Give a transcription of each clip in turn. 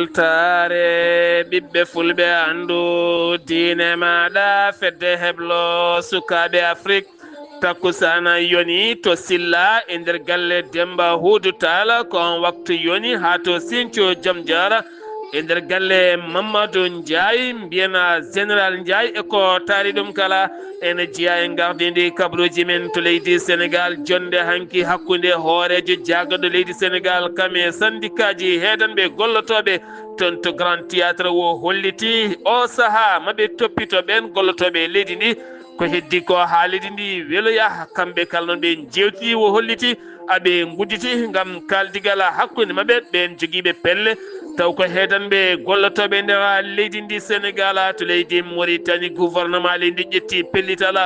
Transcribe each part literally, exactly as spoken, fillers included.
Weltaare ɓiɓɓe fulɓe, anndu diine maaɗa, fedde heblo sukaaɓe Afrik. Takkusaana yoni to Silla e nder galle Demba Huudu Taala, ko on waktu yoni haa to Sinco Jom Jaara e nder galle Mamadou Ndiaye, mbiyana Général Ndiaye e ko taari ɗum kala. Ene jeyaa e ngardiindi kabaruuji men to leydi Senegaal, jonnde hanki hakkunde hooreejo jaagorɗo leydi Senegaal kam e sandikaaji heedanɓe gollotooɓe toon to Grand Théâtre. O holliti o sahaa maɓe toppito ɓeen gollotooɓe e leydi ndi. Ko heddi ko haa leydi ndi weloya, kamɓe kala noon ɓe njeewtidi, o holliti aɓe ngudditi ngam kaaldigal hakkunde maɓɓe ɓeen jogiiɓe pelle, taw ko heedanɓe gollotooɓe nder leydi ndi Senegaal to leydi Mauritanie. Gouvernement leydi ndi ƴetti pellital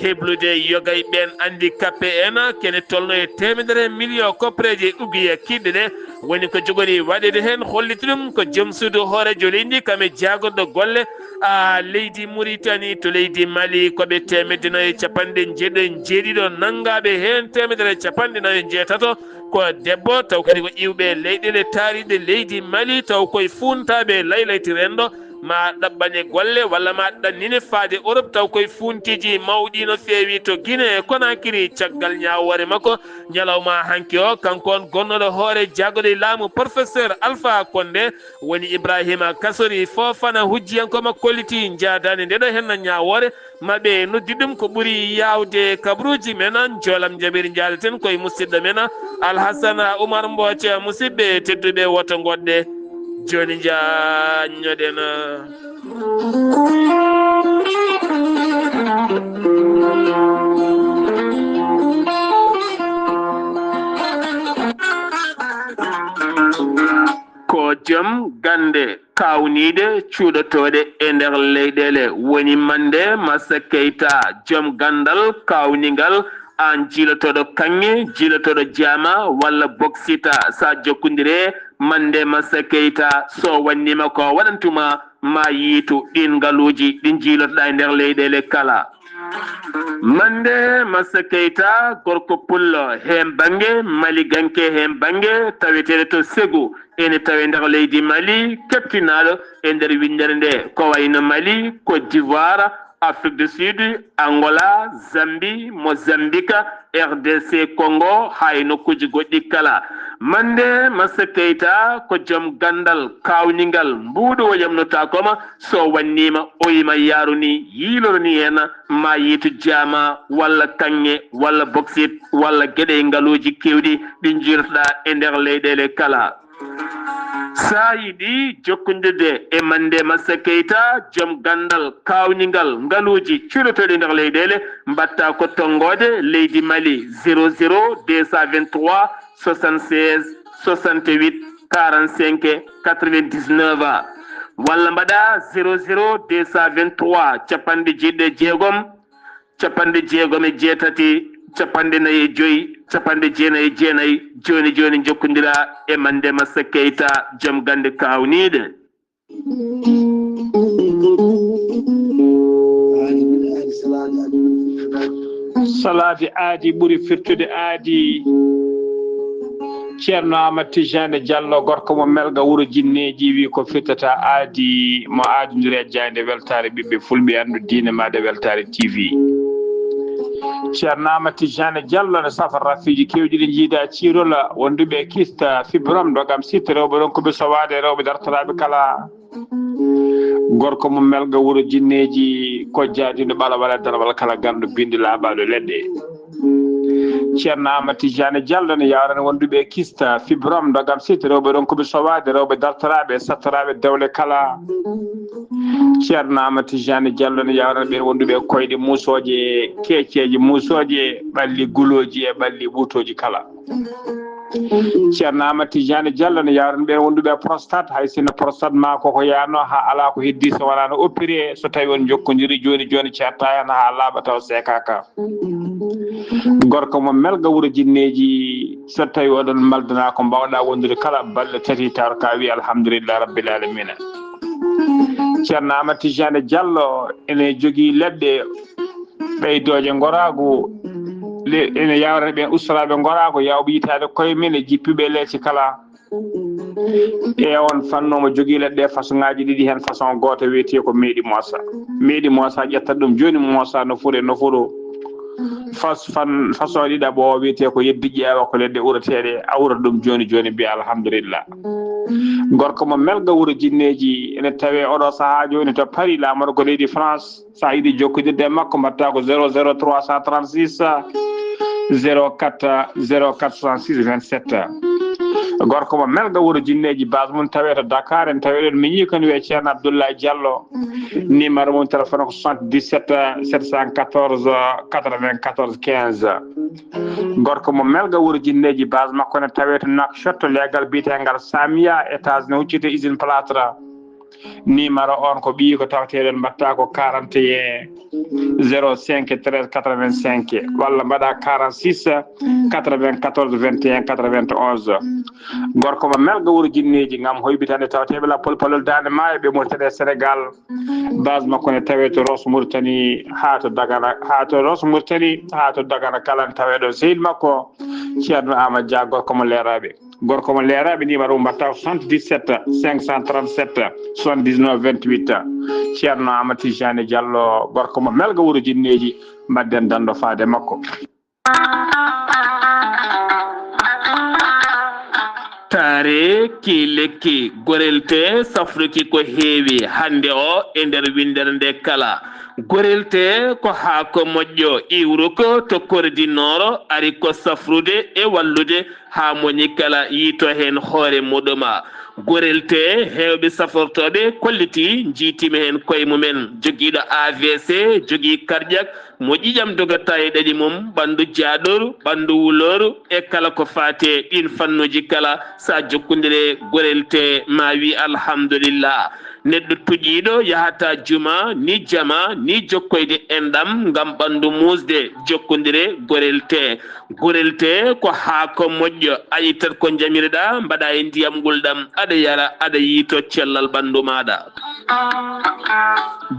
heblude yoga e ɓeen handicapé en, kene tolno e teemedere million koppareeje ugiya kiiɗɗe ɗe, woni ko jogori waɗeede heen. Holliti ɗum ko joom suudu hooreejo leydi ndi kam e jaagorɗo golle a leydi Mauritanie to leydi Mali. Ko ɓe teemedde nayo e capanɗe jeeɗiɗo e jeeɗiɗo nanngaaɓe heen, teemedere e capanɗe nayo e jeetato ko debbo, taw kadi ko iwɓe leyɗeele taariiɗe leydi Mali, taw koye fuuntaaɓe laylayti renndo, ma ɗaɓɓane golle walla ma ɗannine faade Europe, taw koye fuuntiiji mawɗi no feewi to Guinée Conakry. Caggal ñaawoore makko ñalawma hanki o, kanko on gonnooɗo hoore jaagorɗe laamu, professeur Alpha Condé, woni Ibrahima Kasori Fofana, hujjiyankoo makko kolliti njaadaani nde ɗo henna ñaawoore. Maɓe noddi ɗum ko ɓuri yaawde kabaruuji men. Njoolam jaɓiri, njaaleten koye musidɗo men Alhasana Oumar Mbooca. Musidɓe tedduɓe, woto ngoɗɗe jooni, njaññoɗen. Ko joom gannde kaawniiɗe cuuɗotooɗe e nder leyɗeele, woni Mande Massa Keita, joom ganndal kaawningal, aan jiilotooɗo kaŋŋe, jiilotooɗo jaama walla boksita. So a jokkondire Mande Massa Keita, so wannima ko waɗantuma, ma yiitu ɗin ngaluuji ɗi njiilotoɗaa e nder leyɗeele kala. Mande Massa Keita, gorko pullo heen bannge, maliganke heen bannge, taweteeɗo to Ségou, ene tawe nder leydi Mali, keptinaaɗo e nder winndere nde, ko wayno Mali, Côte d'Ivoire, Afrique du Sud, Angola, Zambie, Mozambique, R D C Congo, haa e nokkuuji goɗɗi kala. Mande Massa Keita ko joom ganndal kaawningal, mbuuɗo o yamnotaako ma, so wannima o yima yaaruni, yiiloroni heen ma yiitu jaama walla kaŋŋe walla boksit walla geɗe e ngaluuji keewɗi ɗi njiilotoɗaa e nder leyɗeele kala. Sa yiɗi jokkondirde e Mande Massa Keita, joom ganndal kaawningal ngaluuji cuuɗotooɗi nder leyɗeele, mbaɗta ko tonngoode leydi Mali, zéro zéro deux cent vingt-trois soixante-seize soixante-huit quarante-cinq quatre-vingt-dix-neuf, walla mbaɗa zéro zéro deux cent vingt-trois capanɗe jeeɗiɗi e jeegom, capanɗe jeegom e jeetati, capanɗe nayi e joyi, capanɗe jeenayi e jeenayi. Jooni jooni njokkondira e Mande Massa Keita, joom gannde kaawniiɗe. Salaade aadi ɓuri firtude aadi. Ceerno Amadou Tijani Diallo, gorko mo Melga, wuro Jinneeji, wi ko firtata aadi, mo aadondiri e jaaynde weltaare ɓiɓɓe fulɓe, anndu diine maaɗa weltaare T V. Ceerno Amadou Tijani Diallo ne safa rafiiji keewɗi ɗi njiida ciirola, wonduɓe kista, fibrom, dogam sitte, rewɓe ronkuɓe sowaade, rewɓe dartoraaɓe kala. Gorko mo Melga, wuro Jinneeji, ko jaadiiɗo ɓala wala dalwal kala, ganndo binndi laaɓaaɗo leɗɗe. Ceerno Amadou Tijani Diallo ne yawrana wonduɓe kista, fibrom, dogam sitte, rewɓe ronkuɓe sowaade, rewɓe dartoraaɓe, sattoraaɓe dewle kala. Ceerno Amadou Tijani Diallo ne yawrana ɓeen wonduɓe koyɗe muusooje, keeceeje muusooje, ɓalli gulooji e ɓalli ɓuutooji kala. Ceerno Amadou Tijani Diallo ne yawrana ɓeen wonduɓe prostate, hay sinno prostate ma koko yaano haa alaa ko heddi so wonaa no opéré, so tawi on jokkondiri jooni jooni, ceerta heen haa laaɓa taw seekaaka. Gorko mo Melga, wuro Jinneeji, so tawi oɗon maldana ko mbawɗa wondude kala balɗe tati, tawata ka wi alhamdulillahi rabbil alamina. Ceerno Amadou Tijani Diallo ene jogii leɗɗe ɓeydooje ngoraagu, le-, ene yawrana ɓeen ustoraaɓe ngoraagu, yawɓe yitaade koye men e jippiiɓe leece kala. E on fannu omo jogii leɗɗe façon ŋaaji ɗiɗi, heen façon gooto wiyetee ko meeɗi moosa. Meeɗi moosa, ƴetta ɗum jooni moosa no fure no furo. Fas-, fan-, façon ɗiɗaɓo o wiyetee ko yeddi ƴeewa ko leɗɗe ureteeɗe, a urat ɗum jooni jooni, mbiya alhamdulillah. Gorko mo Melga wuro Jinneeji ene tawee oɗo sahaa jooni to Paris, laamorgo leydi France. So a yiɗi jokkondirde e makko, mbaɗta ko zéro zéro trois cent trente-six, zéro quatre, zéro quatre soixante-six vingt-sept. Gorko mo Melga wuro Jinneeji, base mum tawee to Dakar, en tawee ɗon miñi ko ne wiyee Ceerno Abdoulaye Diallo. Numéro mum téléphone ko soixante-dix-sept sept cent quatorze quatre-vingt-quatorze quinze. Gorko mo Melga wuro Jinneeji, base makko ne tawee to Nouakchott, leegal biyeteegal Samia, étage ne hucciti usine plâtre. Numéro on ko ɓiyi ko tawateɗon, mbaɗta ko quarante et un zéro cinq treize quatre-vingt-cinq, walla mbaɗa quarante-six quatre-vingt-quatorze vingt et un quatre-vingt-onze. Gorko mo Melga wuro Jinneeji, ngam hoybitande tawateeɓe lappol palol Daande Maayo, ɓe Mauritanie e Sénégal. Base makko ne tawee to Rosso Mauritanie haa to Dagana, haa to Rosso Mauritanie haa to Dagana kala ne tawee ɗon sehil makko Ceerno Amadou Dia, gorko mo Leeraaɓe. Gorko mo Leeraaɓe, numéro mum mbaɗta ko soixante-dix-sept cinq cent trente-sept soixante-dix-neuf vingt-huit. Ceerno Amadou Tijani Diallo, gorko mo Melga wuro Jinneeji, mbaɗden danndo faade makko. Taare ki lekki, gorel tee safruki ko heewi hannde o e nder winndere nde kala. Gorel tee ko haako moƴƴo, iwruko to Corée du Nord, ari ko safrude e wallude haa moñi kala yiito heen hoore muɗum. Gorel tee, heewɓe safortooɓe kolliti, njiitima heen koye mumen. Jogiiɗo A V C, jogii cardiaque, mo ƴiƴam dogata e ɗaɗi mum, ɓanndu jaaɗooru, ɓanndu wulooru, e kala ko faati e ɗiin fannuuji kala, so a jokkondire gorel tee, ma wi alhamdulillah. Neɗɗo tuƴiiɗo yahata juma, ni jama, ni jokkoyde enɗam ngam ɓanndu muusde, jokkondire gorel tee. Gorel tee ko haako moƴƴo, a ittat ko njamireɗaa, mbaɗa e ndiyam ngulɗam, aɗa yara, aɗa yiito cellal ɓanndu maaɗa.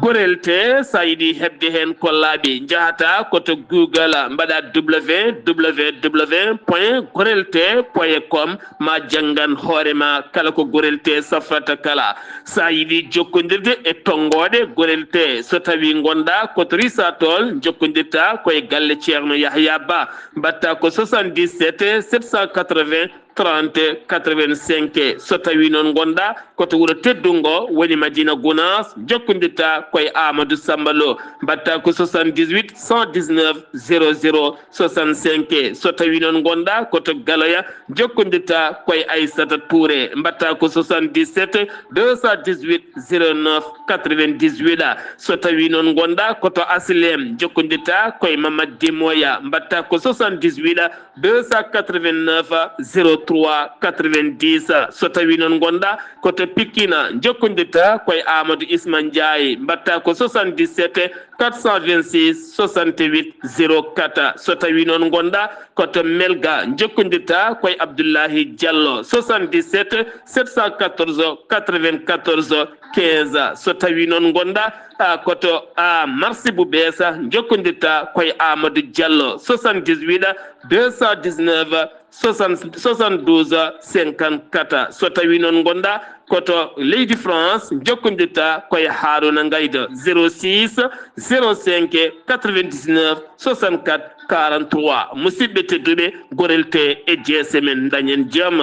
Gorel tee, so a yiɗi heɓde heen ko laaɓi, njahata ko to Google, mbaɗa W W W point gorel tee point com, ma janngan hoore ma kala ko gorel tee safrata kala. So a yiɗi jokkondirde e tonngooɗe gorel tee, so tawii ngonɗaa ko to Risatol, njokkondirta ko e galle Ceerno Yahya Ba, mbaɗta ko soixante-dix-sept sept cent quatre-vingts trente quatre-vingt-cinq. So tawii noon ngonɗaa ko to wuro teddungo, woni Madina Gunaas, njokkondirta ko e Amadou Samba Lo, mbaɗta ko soixante-dix-huit cent dix-neuf zéro zéro soixante-cinq. So tawii noon ngonɗaa ko to Galoya, njokkondirta ko e Aissata Touré, mbaɗta ko soixante-dix-sept deux cent dix-huit zéro neuf quatre-vingt-dix-huit. So tawii noon ngonɗaa ko to Aslem, njokkondirta ko e Mamad Demoya, mbaɗta ko soixante-dix-huit deux cent quatre-vingt-neuf zéro trois quatre-vingt-dix. So tawii noon ngonɗaa ko to Pikine, njokkondirta ko e Amadou Isma Ndiaye, mbaɗta ko soixante-dix-sept quatre cent vingt-six soixante-huit zéro quatre. So tawii noon ngonɗaa ko to Melga, njokkondirta ko e Abdoulahi Diallo, soixante-dix-sept sept cent quatorze quatre-vingt-quatorze quinze. So tawii noon ngonɗaa, a, ko to, a, Marché bu Bees, njokkondirta ko e Amadou Diallo, soixante-dix-huit deux cent dix-neuf soixante, soixante-douze cinquante-quatre. So tawii noon ngonɗaa ko to leydi France, njokkondirta ko e Harouna Ngaïda, zéro six zéro cinq quatre-vingt-dix-neuf soixante-quatre quarante-trois. Musidɓe tedduɓe, gorel tee e jeese men, ndañen jam.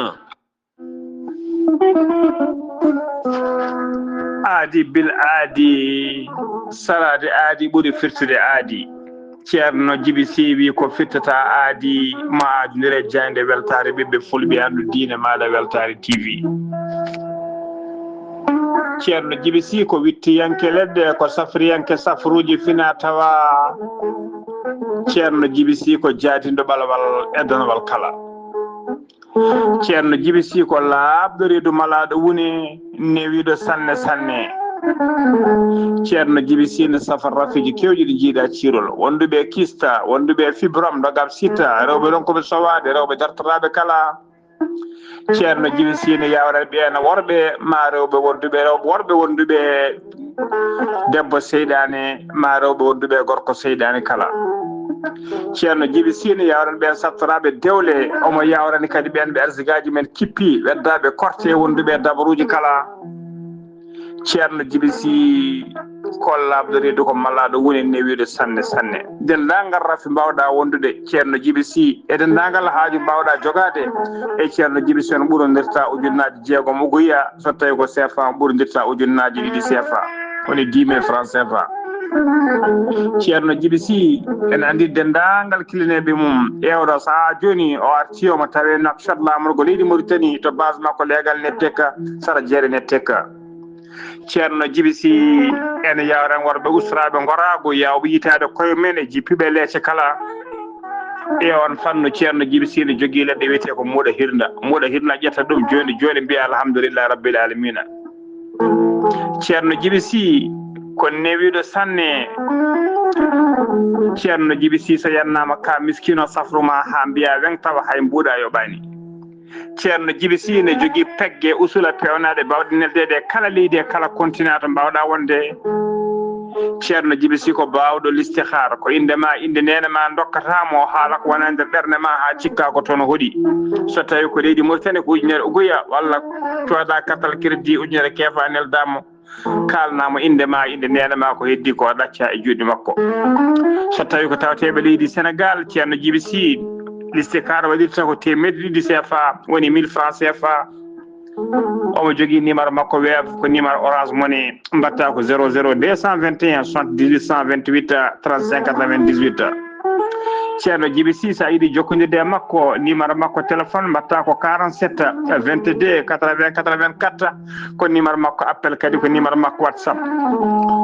Aadi bil aadi, saraade aadi ɓuri firtude aadi. Ceerno Jibi Sy wi ko firtata aadi, ma aadinire jaaynde weltaare ɓiɓɓe fulɓe, anndu diine maaɗa Weltaare T V. Ceerno Jibi Sy ko wittiyanke leɗɗe, ko safriyanke safruuji fina tawa. Ceerno Jibi Sy ko jaadinɗo ɓalawal e donowal kala. Ceerno Jibi Sy ko laaɓɗo reedu malaaɗo wune, newiiɗo sanne sanne. Ceerno Jibi Sy ne safa rafiji kewɗi ɗi jiiɗa ciirol. Wonduɓe kista, wonduɓe fibrom, ɗogam sita, rewɓe ronkuɓe sowaade, rewɓe dartoraaɓe kala. Ceerno Jibi Sy ne yawrat ɓeen worɓe, ma rewɓe wonduɓe, rewɓe worɓe wonduɓe debbo seyɗaane, ma rewɓe wonduɓe gorko seyɗaane kala. Ceerno Jibi Sine yawran ɓeen sattoraaɓe dewle, omo yawrani kadi ɓeen ɓe arsigaaji men kippi, weddaaɓe korte, wonduɓe e dabaruuji kala. Ceerno Jibi Si ko laaɓɗo reedu, ko malaaɗo woni newiiɗo sanne sanne. Denndaangal rafi mbaawɗaa wondude, Ceerno Jibi Si, e denndaangal haaju mbaawɗaa jogaade, e Ceerno Jibi Si on ɓurondirta ujunnaaji jeegom uguya, so tawi ko C F A ɓurondirta ujunnaaji ɗiɗi C F A, woni dix mille francs C F A. Ceerno Jibi Si, en anndi denndaangal kilineeɓe mum, e oɗo sahaa jooni o artii omo tawee Nouakchott laamorgo leydi Mauritanie to base makko leegal Nettek, sara jeere Nettek. Ceerno Jibi Si, en yawran worɓe usraaɓe ngoraagu, yawɓe yitaade koye men e jippiiɓe leece kala. E on fannu, Ceerno Jibi Si ne jogii leɗɗe wiyetee ko muuɗa hirnda. Muuɗa hirnda ƴetta ɗum jooni jooni, mbiya alhamdulillahi rabbil alamina. Ceerno Jibi Si ko newiiɗo sanne. Ceerno Jibi Si, so yannaama ka miskino safru ma haa mbiya weŋ, tawa hay mbuuɗa yoɓaani. Ceerno Jibi Si ne jogii pegge usula peewnaaɗe baawɗe neldeede e kala leydi e kala continent to mbaawɗaa wonde. Ceerno Jibi Si ko baawɗo listihaara, ko innde ma, innde neene ma ndokkata mo, haala ko wona e nder ɓernde ma haa cikka ko toon hoɗi. So tawi ko leydi Mauritanie ko ujunere uguya, walla cooda kartal crédit ujunere keefa nelda mo, kaalna mo innde ma, innde neene ma, ko heddi ko ɗacca e juuɗe makko. So tawi ko tawteeɓe leydi Sénégal, Ceerno Jibi Si, listihaara waɗirta ko teemedde ɗiɗi C F A, woni mille francs C F A. Omo jogii numéro makko Wave, ko numéro Orange Money, mbaɗta ko zéro zéro deux cent vingt et un soixante-dix-huit cent vingt-huit trente-cinq quatre-vingt-dix-huit. Ceerno Jibi Si, so a yiɗi jokkondirde e makko, numéro makko téléphone mbaɗta ko quarante-sept vingt-deux quatre-vingts quatre-vingt-quatre, ko numéro makko appel, kadi ko numéro makko WhatsApp.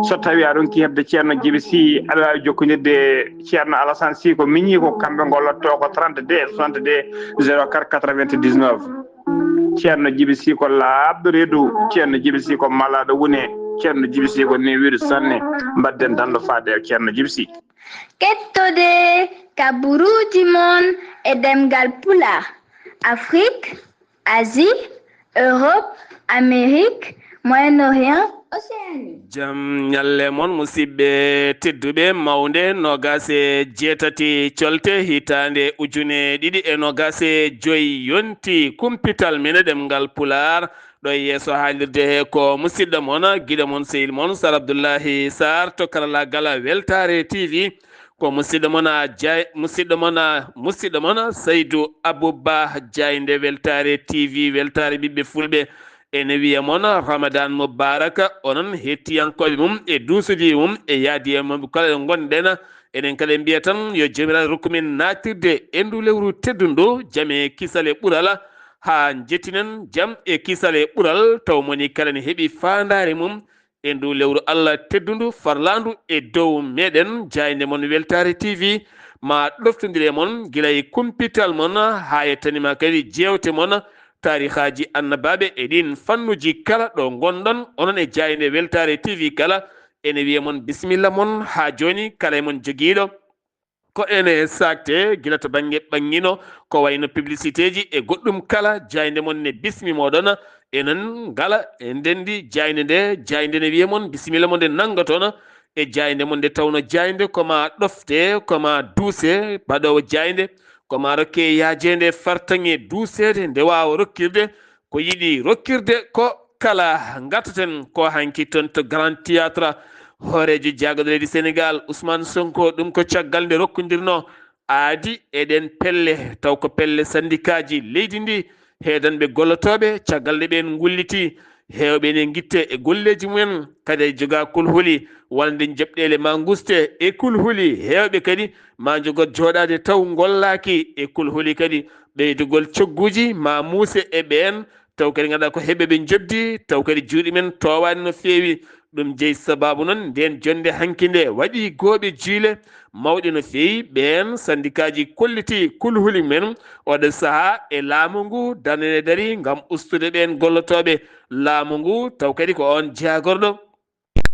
So tawi a ronki heɓde Ceerno Jibi Si, aɗa waawi jokkondirde Ceerno Alassane Si ko miñi, ko kamɓe ngollotto ko trente-deux soixante-deux zéro quatre quatre-vingt-dix-neuf. Ceerno Jibi Si ko laaɓɗo reedu, Ceerno Jibi Si ko malaaɗo wune, Ceerno Jibi Si ko newiiɗo sanne. Mbaɗden danndo faade e Ceerno Jibi Si. Kettode kaburuuji mon e ɗemngal Pulaar, Afrik, Asie, Europe, Amérique, Moyen-Orient, Océanie. Jam ñalle mon, musidɓe tedduɓe, mawnde noogaas e jeetati colte hitaande ujune ɗiɗi e noogaas e joy yonti. Kumpital men e ɗemngal Pulaar ɗo e yeeso haalirde he ko musidɗo mon, giɗo mon, sehil mon, Sar Abdullahi Sarr to karalaagal Weltaare T V. Ko musidɗo mon a Jay-, musidɗo mon a, musidɗo mon a Saydu Abuba Jaaynde Weltaare T V, weltaare ɓiɓɓe fulɓe. Ene wiya mon Ramadan Mubarak, onon hettiyankooɓe mum e duusuuji mum e yaadiyankooɓe mum kala ɗo ngonɗen. Enen kala en mbiya tan yo Joomiraaɗo rokku men naatirde e ndu lewru teddundu, jam e kisal e ɓural, haa njettinen jam e kisal e ɓural, taw moni kala ne heɓi faandaare mum e ndu lewru Allah teddundu farlaandu e dow meɗen. Jaaynde mon Weltaare T V ma ɗoftondir e mon gila e kumpital mon haa yettanima kadi jeewte mon, taarihaaji annabaaɓe e ɗin fannuji kala ɗo ngonɗon onon e jaaynde Weltaare T V kala. Ene wiya mon bisimilla mon haa jooni kala e mon jogiiɗo ko ene saakte gila to bannge ɓanngino, ko wayno publicitéji e goɗɗum kala. Jaaynde mon ne bismi moɗon, enen ngala e ndenndi jaaynde nde. Jaaynde ne wiya mon bisimilla mon nde nanngoton e jaaynde mon nde tawno jaaynde ko ma ɗofte, ko ma duuse baɗoowo jaaynde, ko ma rokke yaajeende fartaŋŋe duuseede nde waawa rokkirde ko yiɗi rokkirde ko kala. Ngartaten ko hanki toon to Grand Théâtre. Hooreejo jaagorɗo leydi Sénégal, Ousmane Sonko, ɗum ko caggal nde rokkondirno aadi e ɗen pelle, taw ko pelle sandikaaji leydi ndi, heedanɓe gollotooɓe, caggal nde ɓeen ngulliti, heewɓe ne ngitte e golleeji mumen, kadi joga kulhuli, wonande njoɓɗeele ma nguste e kulhuli, heewɓe kadi ma njogot jooɗaade taw ngollaaki e kulhuli kadi, ɓeydugol cogguuji ma muuse e ɓeen, taw kadi ngannduɗaa ko heɓɓe ɓe njoɓdi, taw kadi juuɗe men toowaani no feewi. Ɗum jeyi sabaabu noon ndeen jonnde hanki nde waɗi gooɓe jiile mawɗe no feewi. Ɓeen sandikaaji kolliti kulhuli men oɗo sahaa e laamu ngu darnde nde darii ngam ustude ɓeen gollotooɓe laamu ngu, taw kadi ko oon jaagorɗo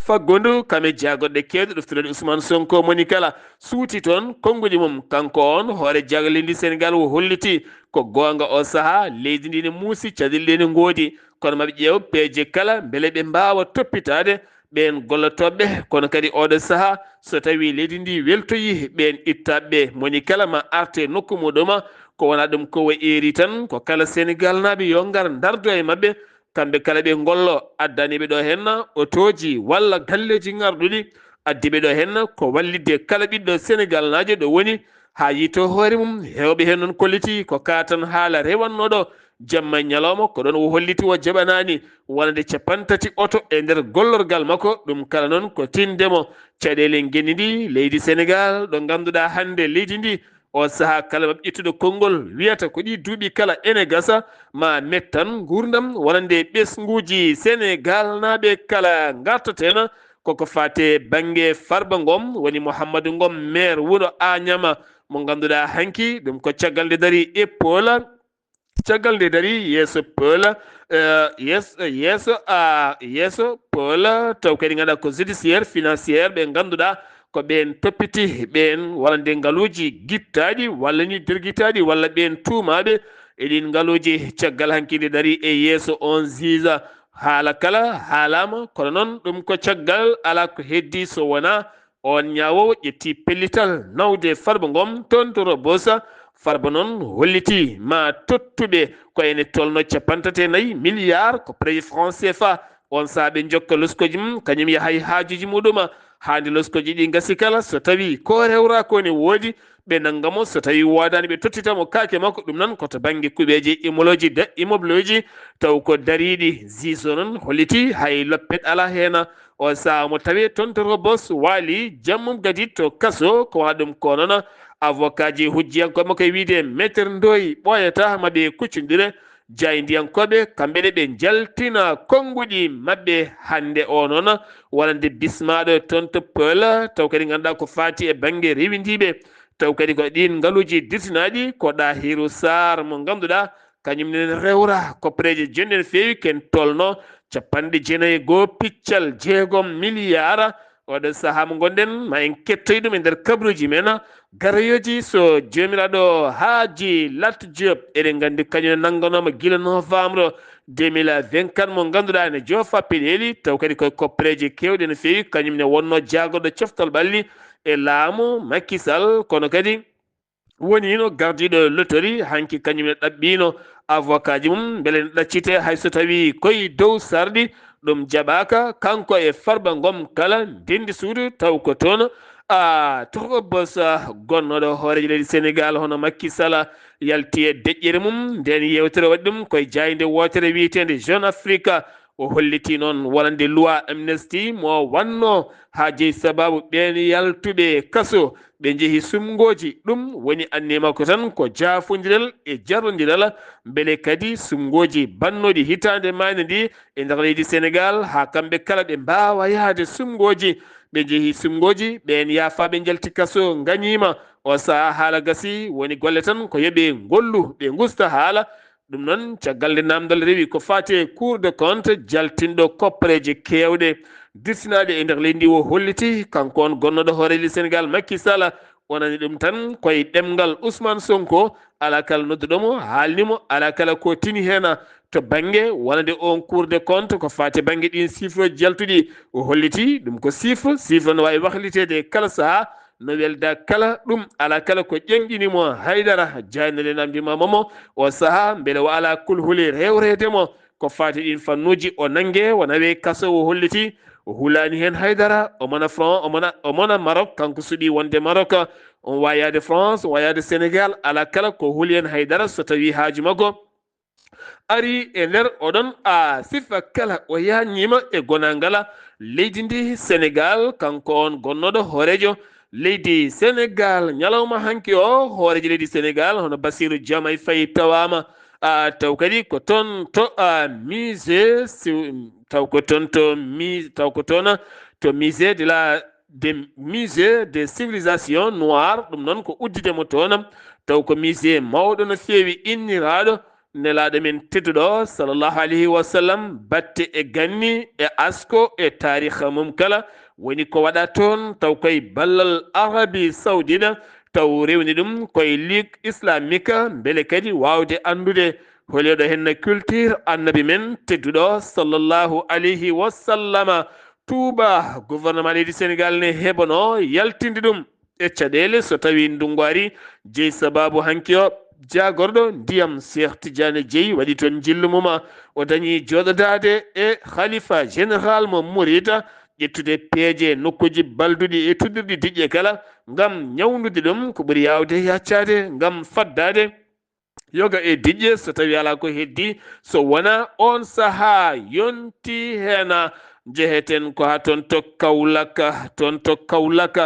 faggondu kam e jaagorɗe keewɗe ɗoftirooɗe Ousmane Sonko moni kala suuti toon konnguɗi mum. Kanko on hoore jaagorɗe leydi Sénégal o holliti ko goonga o sahaa leydi ndi ne muusi, caɗeele ɗe ne ngoodi, kono maɓe ƴeew peeje kala mbele ɓe mbaawa toppitaade ɓeen gollotooɓe. Kono kadi oɗo sahaa So tawii leydi ndi weltoyii ɓeen ittaaɓe ɓe, moni kala ma arte nokku muɗuma. Ko wonaa ɗum ko wa eeri tan, ko kala Senegaalnaaɓe yo ngar ndardo e maɓɓe. Kamɓe kala ɓe ngollo, addaniiɓe ɗo heen otooji walla galleeji ŋarɗuɗi, addiiɓe ɗo heen ko wallitde kala ɓiɗɗo Senegaalnaajo ɗo woni, haa yiytoo hoore mum. Heewɓe heen noon kollitii ko kaa tan haala rewannooɗo jamma e ñalawma, ko ɗoon o holliti o jaɓanaani wonande capanɗe tati oto e nder gollorgal makko. Ɗum kala noon ko tinde mo caɗeele ngenndi ndi leydi Senegaal, ɗo ngannduɗaa hannde leydi ndi, o sahaa kala maɓɓe ƴettuɗo konngol wiyata ko ɗi duuɓi kala ene gasa ma mettan nguurndam wonande ɓesnguuji Senegaalnaaɓe kala ngartateena. Koko faate bannge Farba Ngom, woni Mouhamadou Ngom, maire wuro Agnama, mo ngannduɗaa hanki ɗum ko caggal nde darii épaule, caggal nde darii yeeso peule, eh, yeeso, yeeso, ah, yeeso peule, taw kadi ngannduɗaa ko judiciaire, financière, ɓe ngannduɗaa ko ɓeen toppiti ɓeen walla nde ngaluuji gittaaɗi walla ni dergitaaɗi walla ɓeen tuumaaɓe e ɗiin ngaluuji. Caggal hanki nde darii e yeeso on juge, haala kala haalaama, kono noon ɗum ko caggal, alaa ko heddii so wonaa on ñaawoowo ƴetti pellital nawde Farba Ngom toon to Rebeuss. Farba noon hollitii ma tottuɓe ko ene tolno capanɗe tati e nayi milliards ko prix franc C F A. On sahaa ɓe njokka loskooji mum, kañum yaha e haajuuji muɗuma. Haa nde loskooji ɗi ngasi kala, so tawii ko rewraa ko ne woodi, ɓe nannga mo, so tawii woodaani, ɓe tottita mo kaake makko. Ɗum noon ko to bannge kuɓeeje immeuble uji da-, immeuble uji, taw ko dariiɗi. Juge o noon hollitii hay loppet alaa heen. O sahaa mo tawee toon to Rebeuss, waali jam mum gadi to kaso. Ko wonaa ɗum ko noon, avocat ji hujjiyankooɓe makko e wiyde Maître Ndoye ɓooyata ma ɓe kuccondire. Jaayndiyankooɓe, kamɓe ne ɓe njaltina konnguɗi maɓɓe hannde o noon, wonande bismaaɗo toon to Peul, taw kadi ngannduɗaa ko faati e bannge rewindiiɓe, taw kadi ko ɗiin ngaluuji dirtinaaɗi ko Ɗahiru Saar mo ngannduɗaa kañum ne rewra koppareeje jonɗe no feewi, ken tolno capanɗe jeenayi e goo piccal jeegom miliyaar. Oɗo sahaa mo ngonɗen, ma en kettoy ɗum e nder kabruuji men. Garoyooji so Joomiraaɗo Haaji Lat Diop, eɗen nganndi kañum ne nannganooma gila novembre deux mille vingt-quatre, mo ngannduɗaa ene joofa peɗeeli, taw kadi koye koppareeje keewɗe no feewi, kañum ne wonnoo jaagorɗo coftal ɓalli e laamu Macky Sall, kono kadi woniino gardiiɗo lotori, hanki kañum ne ɗaɓɓiino avocat ji mum, mbele ne ɗaccite hay so tawii koye dow sarɗi, ɗum jaɓaaka. Kanko e Farba Ngom kala ndenndi suudu, taw ko toon, a, to Rebeuss, gonnooɗo hooreejo leydi Senegaal hono Macky Sall yalti e deƴƴere mum. Ndeen yeewtere waɗi ɗum koye jaaynde wootere wiyeteende Jeune Afrique. O hollitii noon wonande loi amnesty mo wannoo haa jeyi sabaabu ɓeen yaltuɓe kaso, ɓe njehi sumngooji. Ɗum woni anniya makko tan ko jaafondiral e jarnondiral, mbele kadi sumngooji bannooɗi hitaande maayde ndi e nder leydi Senegaal, haa kamɓe kala ɓe mbaawa yahde sumngooji. Ɓe njehi sumngooji, ɓeen yaafaaɓe njalti kaso, ngañiima. O sahaa haala gasi, woni golle tan ko yo ɓe ngollu, ɓe ngusta haala. Ɗum noon, caggal nde naamndal rewi ko faati e Cour des comptes, jaltinɗo koppareeje keewɗe dirtinaaɗe e nder leydi ndi, o holliti, kanko on gonnooɗo hooreejo Senegaal, Macky Sall, wonani ɗum tan koye ɗemngal Ousmane Sonko, alaa kala nodduɗo mo, haalni mo, alaa kala ko tini heen to bannge wonande on Cour des comptes ko faati bannge ɗin chiffre jaltuɗi. O holliti ɗum ko chiffre, chiffre no waawi wahliteede kala sahaa, no welda kala. Ɗum alaa kala ko ƴeŋƴini mo haydara. Jaaynde nde namndima mo o sahaa, mbele o alaa kulhuli rewreede mo ko faati ɗin fannuuji, o nannge, o nawe kaso, o holliti o hulaani heen haydara. O mona Fran-, o mona, o mona Maroc, kanko suɓii wonde Maroc, on waawi yaade France, on waawi yaade Sénégal, alaa kala ko huli heen haydara so tawii haaju makko arii e nder oɗon, a, sifa kala. O yaññiima e gonaangal leydi ndi Senegaal, kanko on gonnooɗo hooreejo leydi Senegaal. Ñalawma hanki o, hooreejo leydi Senegaal hono Bassirou Diomaye Faye tawaama, a, taw kadi ko toon to, a, musée, si, taw ko toon to mi-, taw ko toon to musée de la, de musée de civilisation noire, ɗum noon ko uddude mo toon, taw ko musée mawɗo no feewi inniraaɗo Nelaaɗo men tedduɗo sallallahu alayhi wa sallam, batte e ganni e asko e taariha mum kala, woni ko waɗa toon, taw koye ballal Arabie Saoudite, taw rewni ɗum koye Ligue Islamique, mbele kadi waawde anndude holi ɗo henna culture Annabi men tedduɗo sallallahu alayhi wa sallama. Touba, gouvernement leydi Sénégal ne heɓano yaltinde ɗum e caɗeele so tawii ndunngu arii. Jeyi sabaabu hanki o, jaagorɗo ndiyam Cheikh Tidiane Jeyi waɗi toon njillu mum. O dañi jooɗodaade e Khalifa général mo Mouride, ƴettude peeje nokkuuji balduɗi e tuddirɗi diƴƴe kala ngam ñawndude ɗum ko ɓuri yaawde yaccaade ngam faddaade yoga e diƴƴe so tawii alaa ko heddii. So wonaa oon sahaa yontii heen, njeheten ko haa toon to Kawlak. Toon to Kawlak,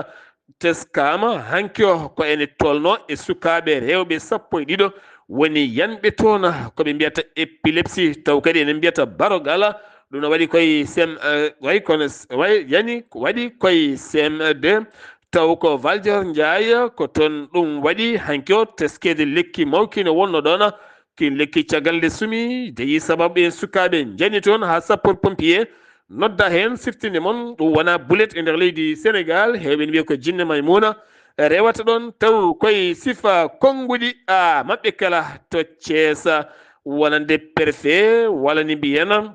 teskaama hanki o ko ene tolnoo e sukaaɓe rewɓe sappo e ɗiɗo woni yanɓe toon, ko ɓe mbiyata épilepsie, taw kadi ene mbiyata barogala. Ɗum no waɗi koye C M, eh, way kono s-, way yani ko waɗi koye C M deux, taw ko Valdior Ndiaye, ko toon ɗum waɗi hanki o teskeede lekki mawki ne wonno ɗoon. Kin lekki caggal nde sumi, jeyi sababu en sukaaɓe njani toon haa sapeur pompier nodda heen siftinde mon. Ɗum wonaa bulet e nder leydi Sénégal, heewɓe ne mbiya ko jinne Maymuna rewata ɗoon, taw koye sifa konnguɗi a maɓɓe kala to Ceesa, wonande préfet, walla ni mbiyen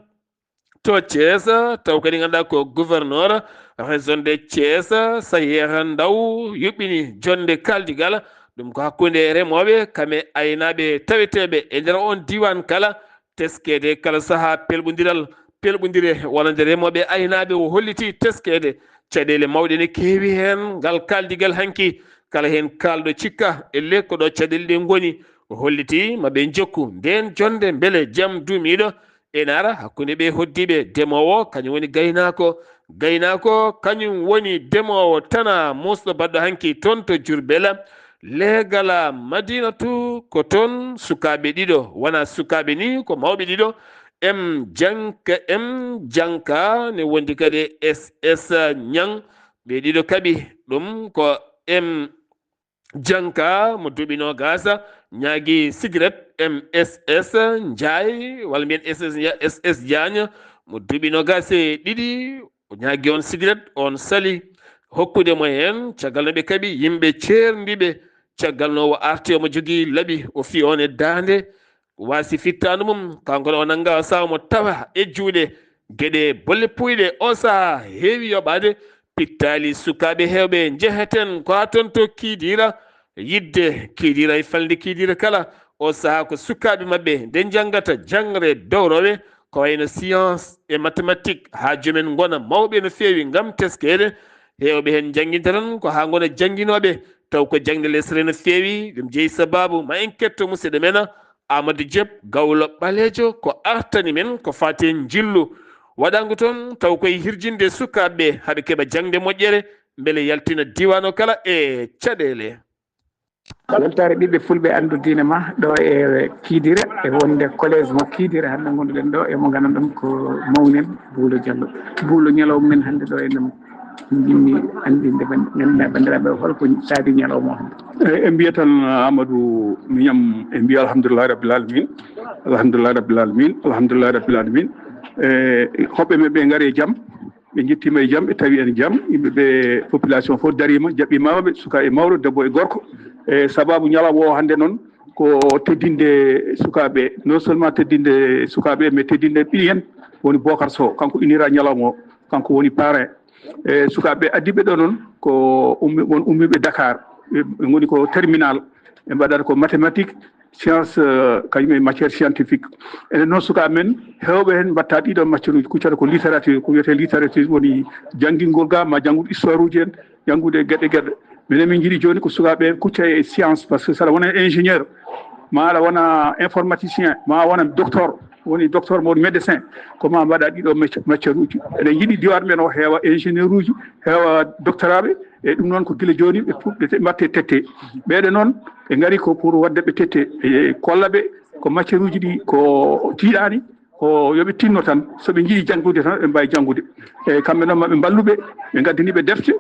to Thiès, taw kadi ngannduɗaa ko gouverneur région de Thiès, Sayer Ndaw yuɓɓini jonnde kaaldigal. Ɗum ko hakkunde remooɓe kam e aynaaɓe taweteeɓe e nder oon diiwaan kala, teskeede kala sahaa pelɓondiral, pelɓondire wonande remooɓe e aynaaɓe. O holliti teskeede caɗeele mawɗe ne keewi heen. Ngal kaaldigal hanki, kala heen kaalɗo cikka ellee ko ɗo caɗeele ɗe ngoni. O holliti ma ɓe njokku ndeen jonnde mbele jam duumiiɗo ene ara hakkunde ɓe hoɗdiiɓe. Demoowo kañum woni gaynaako, gaynaako kañum woni demoowo tana muusɗo baɗɗo hanki toon to Jurbel. Leegal Madinatu ko toon sukaaɓe ɗiɗo, wonaa sukaaɓe ni, ko mawɓe ɗiɗo, M Janka, M Janka ne wondi kadi e S S Ñaŋ. Ɓe ɗiɗo kaɓi ɗum ko M Janka mo duuɓi noogaas ñaagi sigaret, M S S Njaay, walla mbiyen S S Nja-, S S Jaañ mo duuɓi noogaas e ɗiɗi, o ñaagi oon sigaret, oon sali hokkude mo heen. Caggal no ɓe kaɓi yimɓe ceerndiiɓe, caggal no o arti omo jogii laɓi, o fiyi oon e daande, waasi fittaandu mum, kanko ne o nannga o sawa mo tawa e juuɗe. Geɗe bolle puuyɗe o sahaa heewi yoɓaade, pittaali sukaaɓe heewɓe njeheten ko haa toon to Kiidiira, yiɗde Kiidiira e falnde Kiidiira kala. O sahaa ko sukaaɓe maɓɓe nde njanngata jaŋre dowrowe, ko wayno science e mathématique, haa joomen ngona mawɓe no feewi ngam teskeede. Heewɓe heen njannginte tan ko haa ngona jannginooɓe, taw ko jaŋde lesre no feewi. Ɗum jeyi sabaabu, ma en ketto musidɗo men Amadou Diop, gawlo ɓaleejo, ko artani men ko faati e njillu waɗaango toon, taw koye hirjinde sukaaɓe ɓe, haa ɓe keɓa jaŋde moƴƴere, mbele yaltina diiwaan o kala e caɗeele. Weltaare ɓiɓɓe fulɓe, anndu diine ma ɗo e Kiidira, e wonde collège mo Kiidira, hannde ngonduɗen ɗo, e mo ngannduɗen ko mawnen Buulo Jallo. Buulo, ñalawma men hannde ɗo e ndema, min njimmi anndinde ban-, ngannduɗaa banndiraaɓe o, holko saabi ñalawma o hannde? E, en mbiya tan, Amadou, miñam, en mbiya alhamdulillahi rabbil alamin, alhamdulillahi rabbil alamin, alhamdulillahi rabbil alamin. E, hoɓɓe men ɓe ngari e jam, ɓe njettiima e jam, ɓe tawi en jam, yimɓe ɓe, population fof dariima, jaɓɓiima ɓe, suka e mawɗo, debbo e gorko. E, sababu ñalawma o hannde noon ko teddinde sukaaɓe, non seulement teddinde sukaaɓe, mais teddinde ɓiyen woni Bokar Sow, kanko innira ñalawma o, kanko woni parrain. E, sukaaɓe addiɓe ɗo noon ko ummi-, won ummiiɓe Dakar, ɓe, ɓe ngoni ko terminal, ɓe mbaɗata ko mathématique, science, euh, kañum e matière scientifique. Enen noon sukaaɓe men, heewɓe heen mbaɗta ɗiɗo matière uji, kuccata ko littérature, ko wiyetee littérature woni janngingol ga, ma janngude histoire uji en, janngude geɗe geɗe. Minen min njiɗi jooni ko sukaaɓe en kucca e science, par ce que so aɗa wona ingénieur, ma aɗa wona informaticien, ma a wona docteur, woni docteur mo woni médecin, ko ma mbaɗa ɗiɗo matière, matière uji. Eɗen njiɗi diwaan men o heewa ingénieur uji, heewa doctoraaɓe, e ɗum noon ko gila jooni ɓe puɗɗete mbatte tette. Ɓeeɗo noon ɓe ngari ko pour waɗde ɓe tette, e kolla ɓe ko matière uji ɗi ko tiiɗaani, ko yo ɓe tinno tan, so ɓe njii janngude tan, ɓe mbaawi janngude. E kamɓe noon, ma ɓe mballu ɓe, ɓe ngaddani ɓe defte.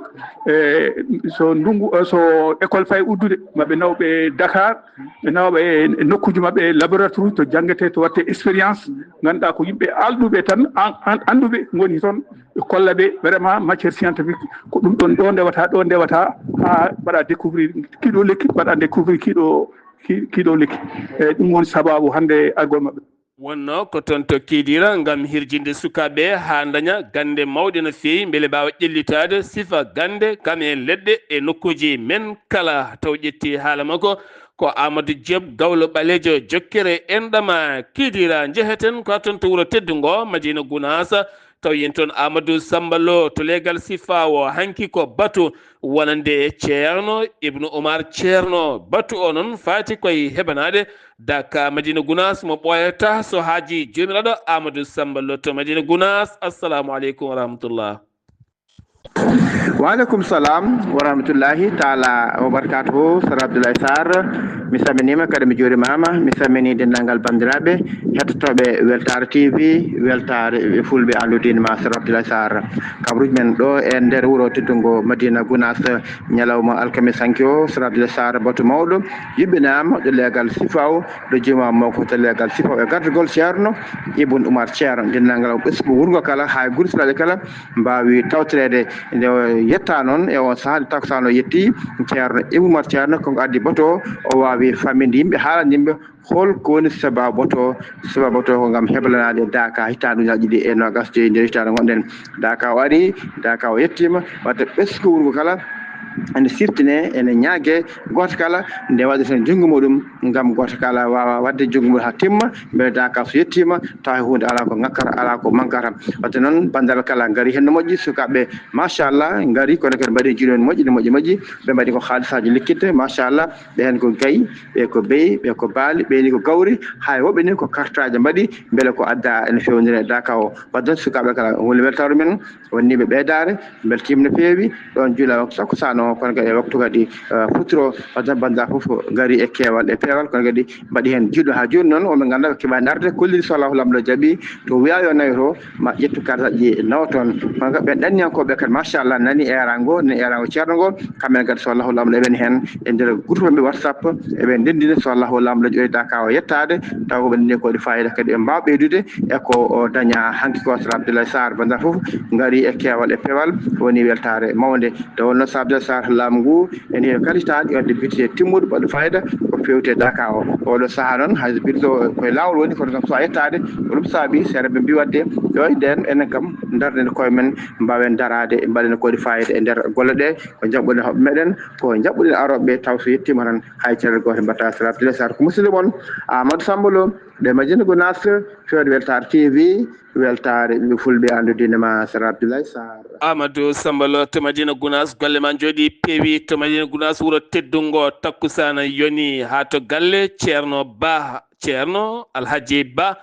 E so ndunngu, so école fayi uddude, ma ɓe naw ɓe Dakar, ɓe nawa ɓe e nokkuuji maɓɓe, e laboratoire to janngetee, to waɗtee expérience. Ngannduɗaa ko yimɓe alɗuɓe tan, an-, an-, annduɓe ngoni toon, ɓe kolla ɓe vraiment matière scientifique, ko ɗum ɗoon ɗo ndewata, ɗo ndewata, haa mbaɗa découvrir kiiɗo lekki, mbaɗa découvrir kiiɗo, ki-, kiiɗo lekki. E ɗum woni sababu hannde argol maɓɓe. Wonno ko toon to Kidira ngam hirjinde sukaaɓe haa ndaña gannde mawɗe no feewi, mbele mbaawa ƴellitaade sifa gannde kam e leɗɗe e nokkuuji men kala. Taw ƴetti haala makko ko Amadou Diop, gawlo ɓaleejo jokkere enɗama Kidira. Njeheten ko toon to wuro teddungo Madina Gunaas, taw yen toon Amadou Samba Lo to leegal sifa o. Hanki ko batu wonande Ceerno Ibnu Umar Ceerno. Batu o noon faati koye heɓanaade Daka Madina Gunaas mo ɓooyata so haaji joomiraaɗo Amadou Samba Lo to Madina Gunaas. Assalamu aleykum wa rahmatullah. Waaleykum salam wa rahmatullahi taala wa barakatuhu. Sara Abdoulaye Sarr, mi salminiima kadi mi juurimaama. Mi salmini denndaangal banndiraaɓe hettotooɓe Weltaare T V, Weltaare ɓe fulɓe anndudinma Sara Abdoulaye Sarr. Kabaruuji men ɗo e nder wuro teddungo Madina Gunaas, ñalawma alkamis hanki o, Sara Abdoulaye Sarr batu mawɗo yuɓɓinaama ɗo leegal Sifaw, ɗo juma mawko to leegal Sifaw e gardagol Ceerno Ibn Umar Ceerno. Denndaangal o ɓesngu wurngo kala, haa e gure Siraaji kala mbaawi tawtoreede. Nde o yetta noon e on sahaa, nde takkusaan o yetti, Ceerno Ibn Umar Ceerno, ko ngo addi batu o, o waawi faaminde yimɓe, haalande yimɓe hol ko woni sabaabu batu o. Sabaabu batu o ko ngam heblanaade Daka hitaande ujunnaji ɗiɗi e noogas joyi, nder hitaande ngonɗen. Daka o ari, Daka o yettiima, wadde ɓesngu wurngo kala ene siftine, ene ñaage gooto kala nde waɗata heen junngo muɗum, ngam gooto kala waawa waɗde junngo muɗum haa timma, mbele Daka so yettiima, tawa huunde alaa ko ŋakkata, alaa ko mankata. Wadde noon, banndiraaɓe kala ngari heen no moƴƴi, sukaaɓe, machallah, ngari, kono kadi mbaɗi juuɗe moƴƴi, no moƴƴi, moƴƴi. Ɓe mbaɗi ko haalisaaji likkitte, machallah, ɓe heen ko gayi, ɓe ko beyi, ɓe ko baali, ɓe ni ko gawri, hay woɓɓe ni ko kartaaji mbaɗi, mbele ko adda ene fewnire Daka o. Wadde noon, sukaaɓe kala, woni weltaare men, wonniiɓe ɓeydaare, mbeltiima no feewi. Ɗoon juula waktu takkusaan o, kono kadi e waktu kadi, eh, futuro, wadde noon banndiraaɓe fof ngari e keewal e peewal, kono kadi mbaɗi heen juuɗe haa jooni noon, wonɓe ngannduɗaa ɓe keɓaani arde, kolliri so Allahu Laamɗo jaɓi, to wiyaa yo nawe to, ma ƴettu kartaaji nawa toon. Kono kadi ɓen ɗanniyankooɓe kadi, machallah, nani eeraango, nani eeraango ceerno ngo, kamɓe kadi so Allahu Laamɗo eɓen heen e nder groupe maɓɓe WhatsApp, eɓe ndenndina so Allahu Laamɗo jaɓi Daka o yettaade, taw ko ɓe ndenndi ko waɗi faayida kadi ɓe mbaawa ɓeydude e ko o daña hanki ko. Sara Abdoulaye Sarr, banndiraaɓe fof ngari e keewal e peewal, woni weltaare mawnde. Nde wonnoo Sara Abdoulaye Sarr, laamu ngu ene heewi kalitaade, wadde budget timmuɗo, baɗɗo faayida, ko feewti e Daka o. Oɗo sahaa noon, hay so budget o koye laawol woni, kono kam so a yettaade, ko ɗum saabi, seeɗa ɓe mbii waɗde, yo nden enen kam ndarden koye men, mbaawen daraade, mbaɗen ko waɗi faayida e nder golle ɗe, ko njaɓɓuɗen hoɓɓe meɗen, ko njaɓɓuɗen arooɓe ɓe, taw so yettiima tan, hay caɗeele goote mbaɗtaa. Sara Abdoulaye Sarr ko musidɗo mon, Amadou Samba Lo, ɗo Madina Gunaas, fewde Weltaare T V, weltaare ɓe fulɓe anndudinma Sara Abdoulaye Sarr. Amadou Samba Lo to Madina Gunaas, golle ma njooɗi peewi to Madina Gunaas, wuro teddungo, takkusaan yoni haa to galle Ceerno Ba, Ceerno Alhaji Ba,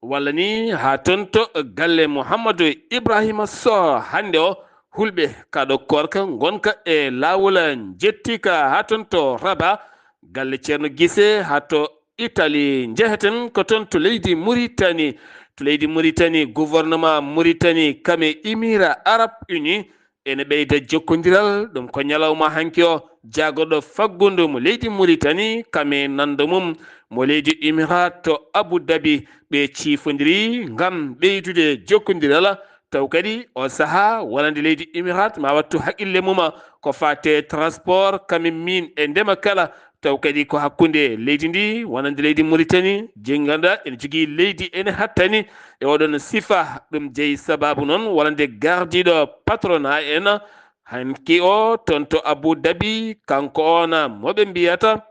walla ni haa toon to galle Mouhamadou Ibrahima Soh. Hannde o, hulɓe kaɗo koorka ngonka e laawol njettiika haa toon to Rabat, galle Ceerno Gise haa to Italie. Njeheten ko toon to leydi Mauritanie. To leydi Mauritanie, gouvernement Mauritanie kam e Émirats Arabes Unis ene ɓeyda jokkondiral. Ɗum ko ñalawma hanki o, jaagorɗo faggudu mo leydi Mauritanie kam e nanndo mum mo leydi Émirats to Abu Dhabi. Ɓe ciifondiri ngam ɓeydude jokkondiral. Taw kadi o sahaa wonande leydi Émirats ma wattu haqqille mum ko faate transport, kam e miin e ndema kala. Taw kadi ko hakkunde leydi ndi wonande leydi Mauritanie, je ngannduɗaa ene jogii leydi ene hattani e oɗon sifa. Ɗum jeyi sabaabu noon wonande gardiiɗo patronat en hanki o toon to Abu Dhabi, kanko on mo ɓe mbiyata,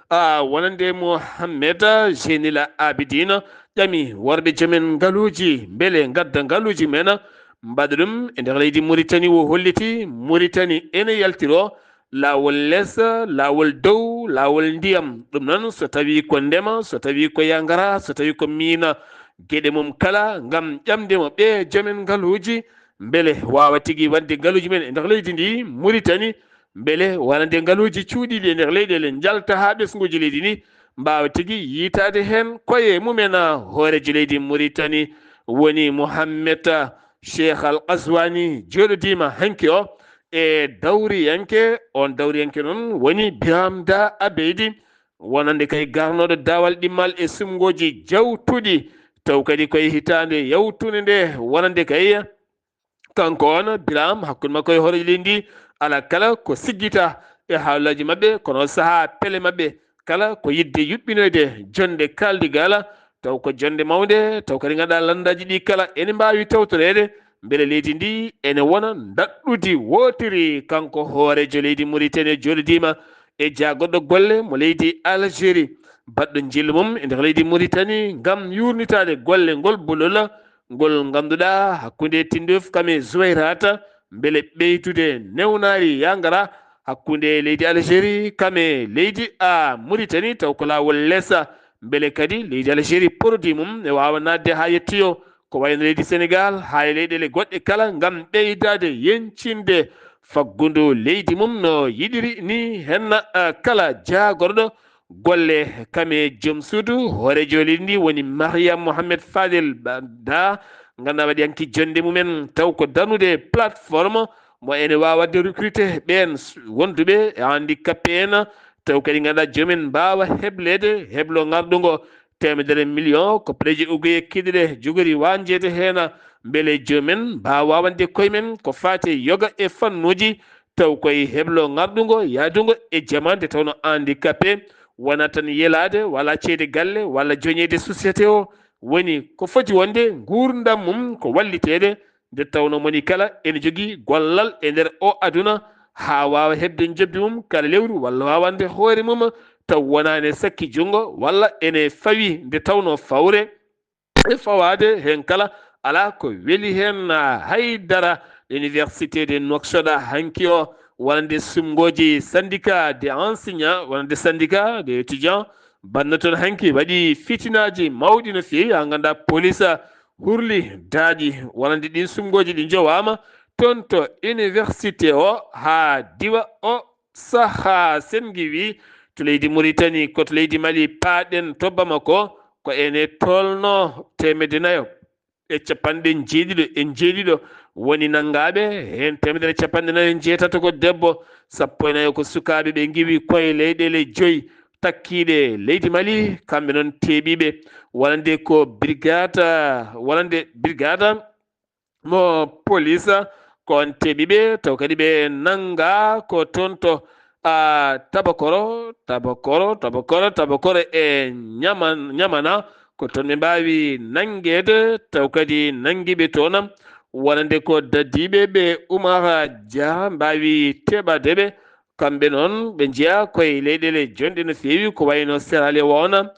a, wonande Mohamed Zeinil Abidine, ƴami worɓe joomen ngaluuji mbele ngadda ngaluuji men mbaɗa ɗum e nder leydi Mauritanie. O holliti Mauritanie ene yaltiro laawol les, laawol dow, laawol ndiyam. Ɗum noon, so tawii ko ndema, so tawii ko yangara, so tawii ko miina, geɗe mum kala ngam ƴamde mo ɓee joomen ngaluuji mbele waawa tigi waɗde ngaluuji men e nder leydi ndi Mauritanie, mbele wonande ngaluuji cuuɗiiɗi e nder leyɗeele njalta haa ɓesnguuji leydi ndi mbaawa tigi yiytaade heen koye mumen. Hooreejo leydi Mauritanie woni Mohamed Cheikh Al Ghazouani, jooɗodiima hanki o e dawriyanke. On dawriyanke noon woni Birame Da Abeydi, wonande kay garnooɗo daawal ɗimmal e suɓngooji jawtuɗi, taw kadi koye hitaande yawtunde nde, wonande kay kanko on Birame, hakkunde makko e hooreejo leydi ndi, alaa kala ko siggita e haalaaji maɓɓe, kono sahaa pele maɓɓe kala ko yiɗde yuɓɓinoyde jonnde kaaldigal, taw ko jonnde mawnde, taw kadi ngannduɗaa lanndaaji ɗi kala ene mbaawi tawtoreede, mbele leydi ndi ene wona ndaɗɗudi wootiri. Kanko hooreejo leydi Mauritanie jooɗodiima e jaagorɗo golle mo leydi Algérie, baɗɗo njillu mum e nder leydi Mauritanie ngam yuurnitaade golle ngol bolol ngol ngannduɗaa hakkunde Tindouf kam e Zuwayrata, mbele ɓeydude newnaari yangara hakkunde leydi Algérie kam e leydi a Mauritanie, taw ko laawol lesa, mbele kadi leydi Algérie produit mum ne waawa naatde haa yettoyo ko wayno leydi Sénégal, haa e leyɗeele goɗɗe kala, ngam ɓeydaade yeñcinde faggundu leydi mum no yiɗiri ni. Henna, ah, kala jaagorɗo golle kam e joom suudu hooreejo leydi ndi woni Mariam Mohamed Fadel Ba-, Da, ngannduɗaa waɗi hanki jonnde mumen, taw ko darnude plateforme mo ene waawa waɗde recruter ɓeen s-, wonduɓe e handicapé en, taw kadi ngannduɗaa joomen mbaawa hebleede heblo ngarɗungo teemedere million, ko projet Oguiye Kidire jogori wañjeede heen, mbele joomen mbaawa waawande koye men ko faati e yoga e fannuuji, taw koye heblo ngarɗungo yaadungo e jamaanu, nde tawnoo handicapé wonaa tan yelaade walla ceede galle walla joñeede société o, woni ko foti wonde nguurndam mum ko walliteede, nde tawnoo moni kala ene jogii gollal e nder o aduna, haa waawa heɓde njoɓdi mum kala lewru walla waawande hoore mum, taw wonaa ene sakki junngo walla ene fawi nde tawnoo fawre e fawaade heen kala alaa ko weli heen, ah, hay dara. Université de Nouakchott hanki o, wonande sumngooji syndicat des enseignants, wonande syndicat des étudiants, banno toon hanki waɗi fitinaaji mawɗi no feewi, haa ngannduɗaa police hurli daaƴi, wonande ɗiin sumngooji ɗi njowaama toon to université o haa diwa o sahaa. Sen ngiwii to leydi Mauritanie, ko to leydi Mali paaɗen to Bamako, ko ene tolnoo teemedde nayo e capanɗe njeeɗiɗo e njeeɗiɗo woni nanngaaɓe, heen teemedere capanɗe nayo e njeetato ko debbo, sappo e nayo ko sukaaɓe. Ɓe ngiwii koye leyɗeele joyi takkiiɗe leydi Mali, kamɓe noon teeɓiiɓe, wonande ko brigade, wonande brigade mo police, ko on teeɓiiɓe, taw kadi ɓe nanngaa ko toon to, a, Tabakoro, Tabakoro, Tabakoro, Tabakoro e Ñaman-, Ñamana, ko toon ɓe mbaawi nanngeede, taw kadi nanngiiɓe toon, wonande ko dadiiɓe ɓe Oumar Dia mbaawi teɓaade ɓe. Kamɓe noon ɓe njeyaa koye leyɗeele jonɗe no feewi, ko wayno Sierra Leone,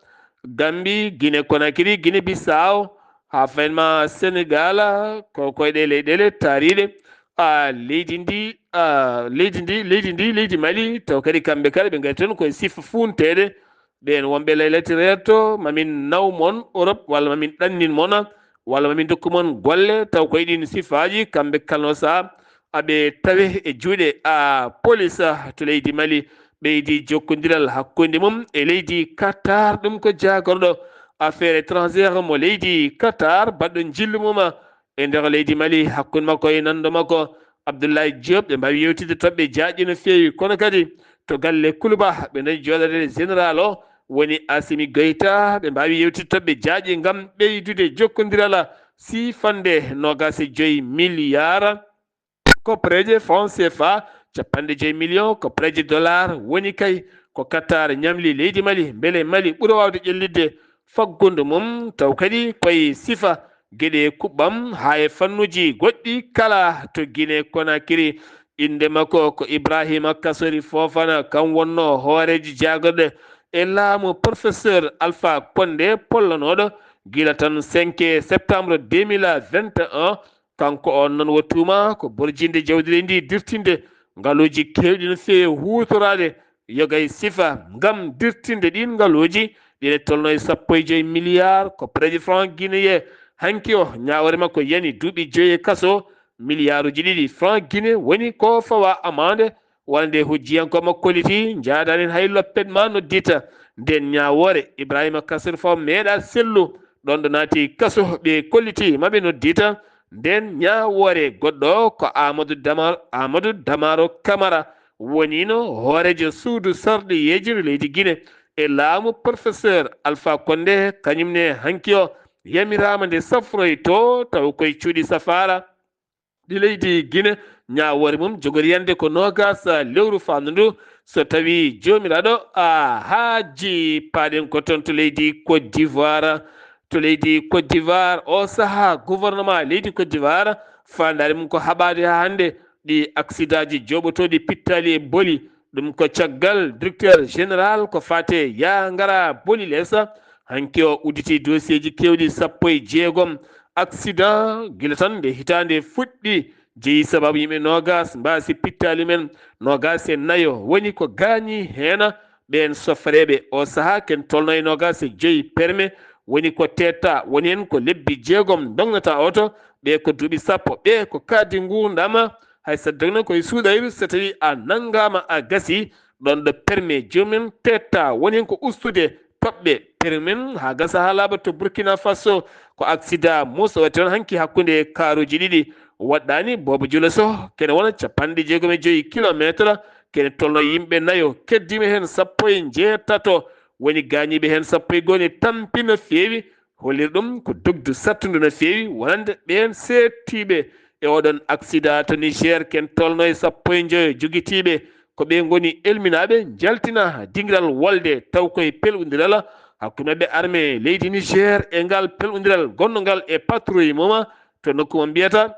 Gambie, Guinée Conakry, Guinée Bissau, haa fayin ma Sénégal, ko koye ɗe leyɗeele taariiɗe. A, leydi ndi, a, leydi ndi, leydi ndi, leydi Mali, taw kadi kamɓe kala ɓe ngari toon koye sifa fuunteede. Ɓeen wonɓe laylati reeto, mamin naw mon Europe, walla mamin ɗannin mon, walla mamin ndokku mon golle, taw koye ɗiin sifaaji, kamɓe kalnoo sahaa aɓe tawe e juuɗe a police to leydi Mali. Ɓeydi jokkondiral hakkunde mum e leydi Qatar, ɗum ko jaagorɗo affaire étrangère mo leydi Qatar, baɗɗo njillu mum e nder leydi Mali, hakkunde makko e nanndo makko Abdoulaye Diop. Ɓe mbaawi yewtidde toɓɓe jaaƴɗe no feewi, kono kadi to galle Kuluba ɓe dañi jooɗaade général o woni Assimi Goïta, ɓe mbaawi yewtidde toɓɓe jaaƴɗe ngam ɓeydude jokkondiral sifande noogaas e joy milliard koppareeje franc C F A, capanɗe joy million koppareeje dollar woni kay ko Qatar ñamli leydi Mali, mbele Mali ɓura waawde ƴellitde faggundu mum, taw kadi koye sifa geɗe kuɓɓam haa e fannuuji goɗɗi kala to Guinée Conakry. Innde makko ko Ibrahima Kassory Fofana, kam wonnoo hooreejo jaagorɗe e laamu Professeur Alpha Condé pollanooɗo gila tan cinq septembre deux mille vingt et un. Kanko on noon wo tuuma ko borjinde jawdi leydi ndi, dirtinde ngaluuji keewɗi no feewi, huutoraade yoga e sifa ngam dirtinde ɗiin ngaluuji, ɗi ene tolnoo e sappo e joy milliard koppareeje franc guinéen. Hanki o, ñaawoore makko yani duuɓi joyi e kaso, miliyaaruuji ɗiɗi franc guinéen woni ko fawaa amande, wonande hujjiyankooɓe makko kolliti, njaadaani hay loppet ma noddita. Ndeen ñaawoore, Ibrahima Kassory Fofana meeɗaa sellu, ɗoon ɗo naati kaso, ɓe kolliti ma ɓe noddita. Ndeen ñaawoore goɗɗo ko Amadou Damar-, Amadou Damaro Camara, woniino hooreejo suudu sarɗiyeeji leydi Guinée e laamu Professeur Alpha Condé, kañum ne hanki o yamiraama nde safroytoo, taw koye cuuɗi safaara ɗi leydi Guinée. Ñaawoore mum jogori yande ko noogaas lewru faandu ndu, so tawii joomiraaɗo a haaji. Paaɗen ko toon to leydi Côte d'Ivoire, to leydi Côte d'Ivoire. O sahaa gouvernement leydi Côte d'Ivoire faandaare mum ko haɓaade haa hannde ɗi aksidaaji jooɓotooɗi pittaali e boli. Ɗum ko caggal directeur général ko faate yaa ngara boli leesa. Hanki o udditi dossier ji keewɗi sappo e jeegom accident gila tan nde hitaande fuɗɗi, jeyi sababu yimɓe noogas mbaasi pittaali men, noogas e nayo woni ko gaañi heena. Ɓeen sofreeɓe o sahaa ken tolno e noogas e joyi perme, woni ko teetta, woni heen ko lebbi jeegom ndognataa oto, ɓe ko duuɓi sappo, ɓe ko kaadi nguurndama, hay so dogna koye suuɗayru, so tawi a nanngaama a gasi, ɗoon ɗo perme joomum teetta, woni heen ko ustude toɓɓe permin haa gasa haa laaɓa to Burkina Faso. Ko aksida muuso waɗi toon hanki hakkunde kaaruuji ɗiɗi. Waɗɗaani boobo Julo Soh kene wona capanɗe jeegom e joyi kilomeetre, kene tolno yimɓe nayo, keddiima heen sappo e njeetato, woni gaañiiɓe heen sappo e goo ne tampi no feewi. Holliri ɗum ko dogdu sattundu no feewi wonande ɓeen seettiiɓe e oɗon aksida to Niger, ken tolno e sappo e njoyo jogitiiɓe ko ɓe ngoni elminaaɓe njaltina dingiral wolde taw koye pelɓondiral hakkunde maɓɓe armée leydi Niger e ngal pelɓondiral gonnongal e patrouille mum to nokku mo mbiyata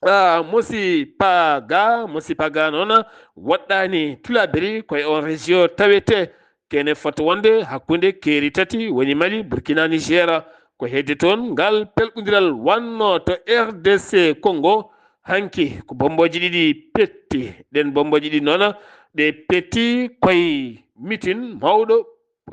Ah, Mosi Paga, Mosi Paga noon waɗɗaani tulaabiri koye on région tawete kene fota wonde hakkunde keeri tati woni Mali, Burkina, Niger. Ko hedde toon ngal pelɓondiral wanno to R D C Congo hanki ko bombooji ɗiɗi petti. Ɗen bombooji ɗiɗi noon ɗe petti koye mitin mawɗo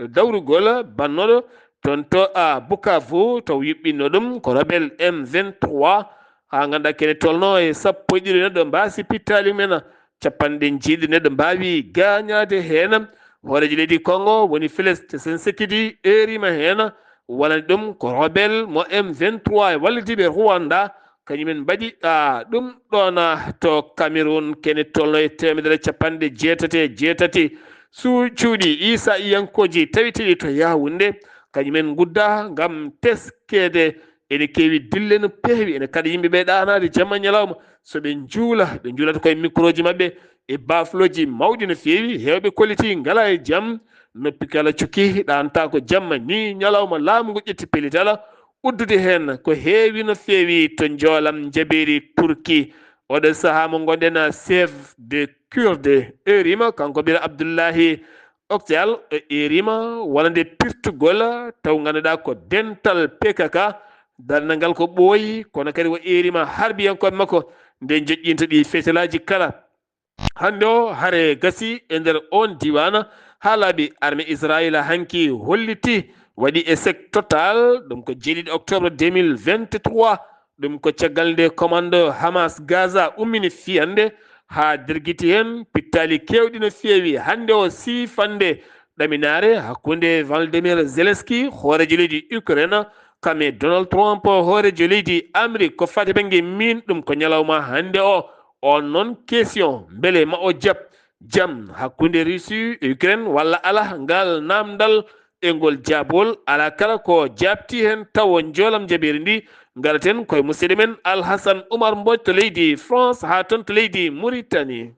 dawrugol bannooɗo toon to a Bukavu taw yuɓɓinno ɗum ko rebel M vingt-trois haa ngannduɗaa kene tolno e sappo e ɗiɗo neɗɗo mbaasi pittaali mum en capanɗe jeeɗiɗi neɗɗo mbaawi gaañaade heen. Hooreejo leydi Kongo woni Felix Tshisekedi eerima heen walani ɗum ko rebel mo M vingt-trois e wallidiiɓe Rwanda kañumen mbaɗi a ɗum ɗoon to Cameroun kene tolno e teemedere capanɗe jeetati e jeetati. Su cuuɗi Isa iyankooji tawiteeɗi to Yaawunde kañumen ngudda ngam teskeede. Ene keewi dille no peewi, ene kaɗa yimɓe ɓe ɗaanaade jamma ñalawma. So ɓe njuula, ɓe njuulata koye microji maɓɓe e baflooji mawɗi no feewi. Heewɓe kolliti ngala e jam, noppi kala cukki ɗaanata ko jamma ni ñalawma. Laamu ngu ƴetti pellital uddude heen ko heewi no feewi to njoolam njabeeri Turki. Oɗo sahaa mo ngonɗen, chef de kurde eerima, kanko ɓira Abdullahi Oktal, o eerima wonande pirtugol taw ngannduɗaa ko dental P K K. Darnal ngal ko ɓooyi, kono kadi o eerima harbiyankooɓe makko nde joƴƴinta ɗi fetalaaji kala. Hannde o hare gasi e nder oon diiwaan haa laaɓi. Armée Israayila hanki holliti waɗi échec total, ɗum ko jeeɗiɗi octobre deux mille vingt-trois. Ɗum ko caggal nde commando Hamas Gaza ummini fiyande haa dergiti heen pittaali keewɗi no feewi. Hannde o siifande ɗaminaare hakkunde Volodymyr Zelensky, hooreejo leydi Ukraine, kam e Donald Trump, hooreejo leydi Amérique. Ko faati bannge miin, ɗum ko ñalawma hannde o. On noon question, mbele ma o jaɓ jam hakkunde Russie e Ukraine walla alaa? Ngal naamndal e ngol jaabol alaa kala ko jaabti heen tawo njoolam njabeeri ndi. Ngaraten koye musidɗo men Alhasan Oumar Mbodj to leydi France haa toon to leydi Mauritanie.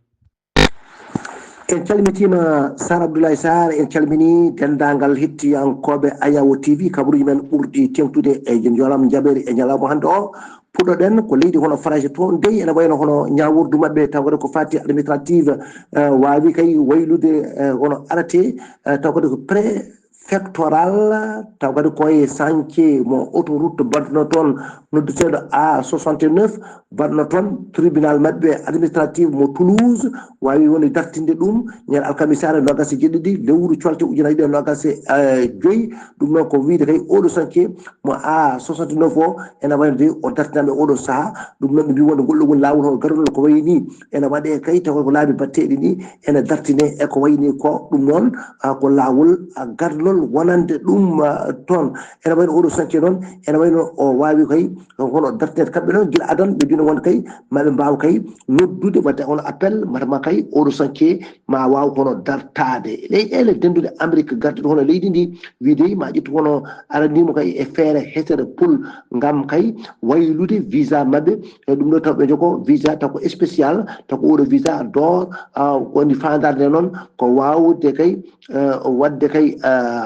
En calmitiima Sar Abdoulaye Sarr, en calminii denndaangal hettiyankooɓe Ayawo T V, kabaruuji men ɓurɗi teeŋtude e njoolam njabeeri e ñalawma hannde o. Puɗɗoɗen ko leydi hono Farayse, toon dey ene wayno hono ñaawirdu maɓɓe taw kadi ko faati administrative, eh, waawi kay waylude, eh, hono arrêté, eh, taw kadi ko préfectoral, taw kadi koye chantier mo autoroute baɗno toon nodduteeɗo A soixante-neuf, baɗno toon tribunal maɓɓe administrative mo Toulouse, waawi woni dartinde ɗum ñande alkamisaare noogaas e jeeɗiɗi lewru colte ujunaaji ɗiɗi e noogaas e joy. Ɗum noon ko wiyde kay oɗo chantier mo A soixante-neuf o ene wayno de o dartinaama e oɗo sahaa. Ɗum noon ɓe mbi wonde ngol ɗo woni laawol hono garol ko wayi ni ene waɗe kay taw ko laabi batteɗi ni ene dartine e ko wayi ni ko. Ɗum noon, ah, ko laawol, ah, garlol wonande ɗum, ah, toon. Ene wayno oɗo chantier noon ene wayno o waawi kay hono dartinede kamɓe noon gila adan ɓe mbino wonde kay maɓe mbaaw kay noddude wadde hono appel mata ma kay oɗo chantier ma waaw hono dartaade leyɗeele dennduɗe Amérique garduɗe hono leydi ndi. Wiide ma ƴettu hono aranimo kay e feere hetere pul ngam kay waylude visa maɓɓe. E ɗum ɗo taw ɓe jogo visa taw ko spécial, taw ko oɗo visa d'or, ah, woni faandaare nde noon ko waawde kay, eh, waɗde kay, ah,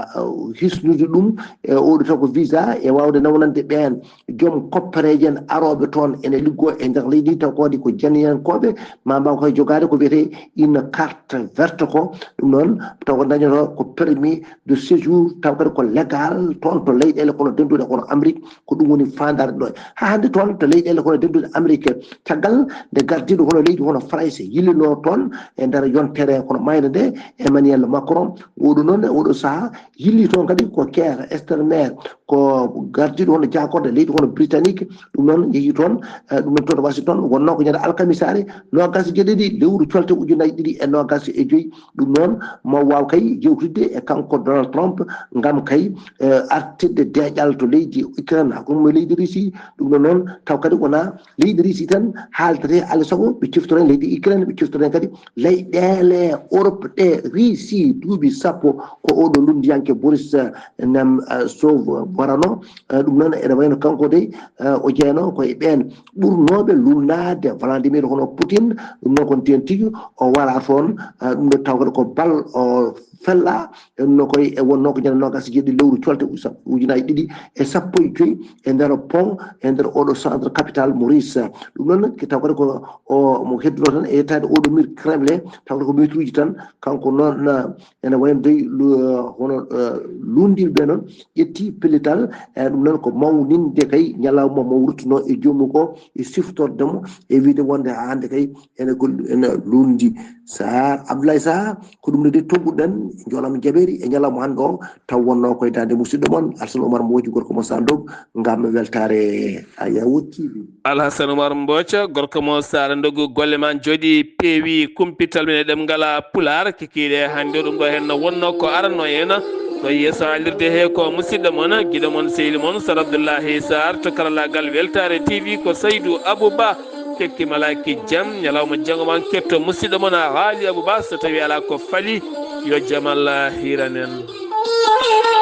hisnude ɗum e oɗo taw ko visa e wawde nawnande ɓeen joom koppereeje en arooɓe toon ene liggoo e nder leydi taw ko waɗi ko janiyankooɓe ma mbaw koye jogaade ko wiyetee une carte verte ko. Ɗum noon taw ko dañoto ko permis de séjour taw kadi ko légal toon to leyɗeele kono denduɗe kono Amérique. Ko ɗum woni faandaare ɗo haa hannde toon to leyɗeele kono denduɗe Amérique. Caggal nde gardiiɗo hono leydi hono Farayse yillinoo toon e nder yontere kono mayde nde, Emmanuel Macron, oɗo noon e oɗo sahaa yilli toon kadi ko Keir Starmer, ko gardiiɗo hono jaakorde leydi hono Britannique. Ɗum noon yehi toon, eh, ɗum noon toon Washington wonnoo ko ñande alkamisaare noogaas e jeeɗiɗi lewru colte ujunaaji ɗiɗi e noogaas e joyi. Ɗum noon mo waaw kay jewtidde e kanko Donald Trump ngam kay, eh, artirde deeƴal to leydi Ukraine hakkunde mo leydi Russie. Ɗum ɗo noon taw kadi wonaa leydi Russie tan haaldete, alaa sago ɓe ciftoren leydi Ukraine, ɓe ciftoren kadi leyɗeele Europe ɗe. Russie duuɓi sappo ko oɗo lunndiyanke Boris, eh, Nemtsov warano. Eh, ɗum noon ene wayno kanko dey, eh, o jeyanoo ko e ɓeen ɓurnooɓe lulnaade Vladimir hono Putin. Ɗum noon kon teen tigi o wara toon, eh, ɗum ɗo taw kadi ko bal o fella. En no koye e wonnoo ko ñande noogaas e jeeɗiɗi lewru colte usa-, ujunaaji ɗiɗi e sappo e joyi e nder pont e nder oɗo centre capitale Maurice. Ɗum noon ko taw kadi ko o mo heddunoo tan e yettaade oɗo mur Kremlin taw kadi ko métruuji tan kanko noon, eh, ene wayno dey lu-, eh, hono, eh, lunndiiɓe noon ƴetti pellital, eh, ɗum noon ko mawninde kay ñalawma mo ruttunoo e joomum ko e siftorde mo e wiyde wonde haa hannde kay ene gol-, ene lunndi. Saar, Abdoulaye Saar, ko ɗum ne de toɓɓuɗen, njoolam jaɓeeri e ñalawma hannde o, taw wonnoo koye daande musidɗo mon, Alsan Oumar Mbooji, gorko mo Sandoog, ngam weltaare Ayawo T V. Alhasan Oumar Mbooca, gorko mo Saara Ndogu, golle ma njooɗi peewi, kumpital men e ɗemngal Pulaar, kikiiɗe hannde o ɗum ɗo heen no wonnoo ko aranno en. Ɗo yeeso haalirde he ko musidɗo mon, giɗo mon, sehil mon, Sar Abdullahi Saar, to karallaagal Weltaare T V ko Saydu Abou Ba. Tekki malaaki jam, ñalawma janngo ma ketto musidɗo mon Haali Abou Ba, so tawi alaa ko fali, yo jam Allah hiran en.